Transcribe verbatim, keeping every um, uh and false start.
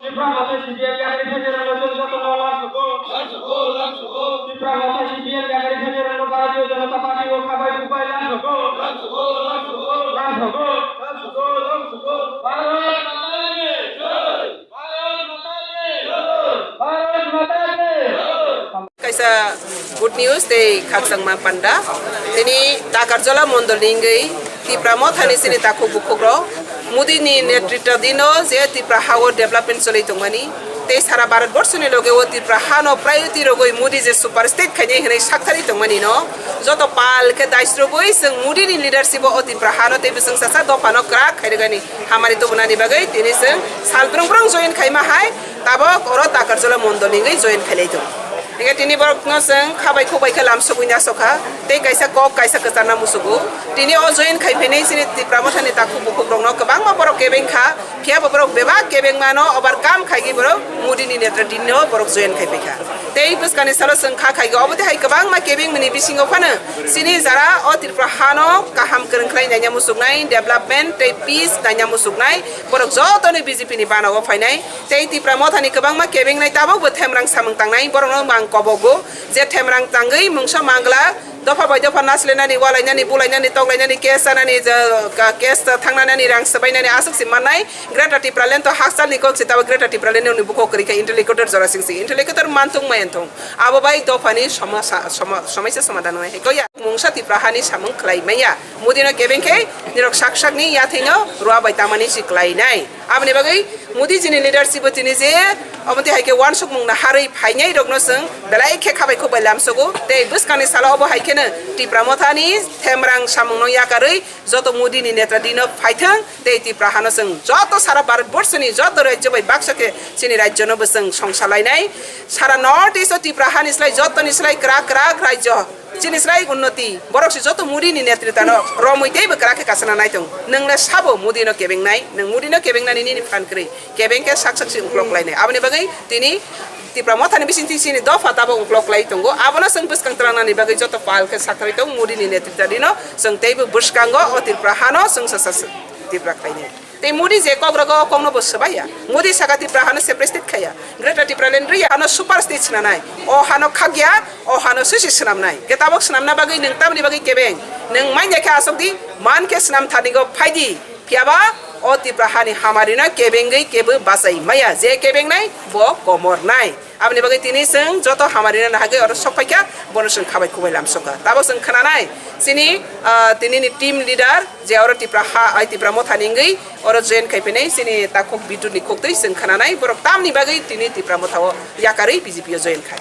Tipra Motha C P M yakari phaijak rokno chwng jotono lamsogo. Tipra Motha C P M yakari phaijak rokno Bharatiya Janata Party o khabai kubai lamsogo. Lamsogo. Bharat Mata ki jai. Bharat Mata ki jai. Bharat Mata ki jai. Kaisa good news tei khakchangma panda. Tini Takarjala mondol ni wngwi Tipra Mothani chini takhuk bukhukrok Modi ni netritwa dino je Tipra hao development choli tongmani tei sara Bharat borsoni loge o Tipra hano priority rogwi Modi je super state khainai hwnwi sakthari tongmani no joto pal khe daisrogwi chwng Modi ni leadership o Tipra hano tei bwswng sasa dophano kwrak khairwgani hamari tubunani bagwi tini chwng sal brung brung join khaima hai tabok oro Takarjala mondol ni wngwi join khailai tongo. Hingke tini borokno chwng khabai khukbai khe lamsogwi nasokha, tei kaisa kok kaisa kwcharna musugo. Tini o join khai phainai chini Tipra Mothani takhuk bukhukrokno kwbangma borok kebeng kha, phiya bo borok bebak kebengmano overcome khaigwi borok Modi ni netritwno borok join khai phaikha. Tei bwskangni salo chwng kha khaigwi obo tei hai kwbangma kebengmani bisingo phano chini jara o Tripura hano kaham kwrwng khlai naina musuknai, development tei peace naina musuknai borok jotoni B J P ni bana o phainai. Tei Tipra Mothani kwbangma kebengnai tabokbo themrang samung tangnai, borokno mang kobogo je themrang tangwi mungsa mangla, dopha bai dopha naslenani, walainani, bulainani, toklainani, case chanani, je, ka-, case thangnani, rang swbainani aswk se mannai. Greater Tipraland to hakchalni kok se, tabok Greater Tipraland ni bukhuk kwrwi kha interlocutor jora sing sing, interlocutor manthung mayanthung, abo bai dophani somosa-, somo-, somaisa somadhan wngnai hai kok ya. Mungsa Tipra hani samung khlai maya, Modi no kebeng khe nirok sak sakni yathai no rua bai tamani si khlai nai. Aboni bagwi Modi jini leadership o tini je omo tei hai khe uansukmung naharwi phainai rokno chwng belai khe khabai khukbai lamsogo. Tei bwskangni salo obo hai kheno Tipra Mothani themrang samungno yakarwi joto Modi ni netritwno phaithwng tei Tipra hano chwng joto sara Bharat borsoni joto rajyo bai baksa khe chini rajyono bo chwng songsa lainai. Sara North East o Tipra hani slai jotoni slai kwrak kwrak rajyo. Chini slai unnoti, borok se joto Modi ni netritwno romwi teibo kwrak khe kasana nai tongo. Nwng le sabo Modi no kebengnai, nwng Modi no kebengnani nini phan kwrwi, kebeng khe sak sak se uklok lainai. Aboni bagwi tini Tipra Mothani bisingtwi chini dopha tabok uklok lai tongo. Abono chwng bwskang twlangnani bagwi joto pal khe sakharwi tongo Modi ni netritwno chwng teibo bwskango o Tripura hano chwng sa sa Tripura khlainai. Tei Modi je kok rogo o kokno bo swbaiya. Modi saka Tripura hano separate state khaya. Greater Tipraland riya hano super state swnamnai. O hano khakya, o hano sisi swnamnai. Khe tabok swnamna bagwi nwng tamni bagwi kebeng. Nwng manya khe asok di, man khe swnam thanigo phai di. Phiyaba o Tripura hani hamari no kebengwi kebo bachai maya. Je kebengnai bo komor nai. Aboni bagwi tini chwng joto hamari no nahagwi oro sok phaikha, bono chwng khabai khukbai lamsokha. Tabok chwng khwnanai chini, ah, tini ni team leader je oro Tipra ha, ai Tipra Mothani wngwi oro join khai phainai chini takhuk Bidu ni khuktwi chwng khwnanai borok tamni bagwi tini Tipra Motha o yakarwi B J P o join khai.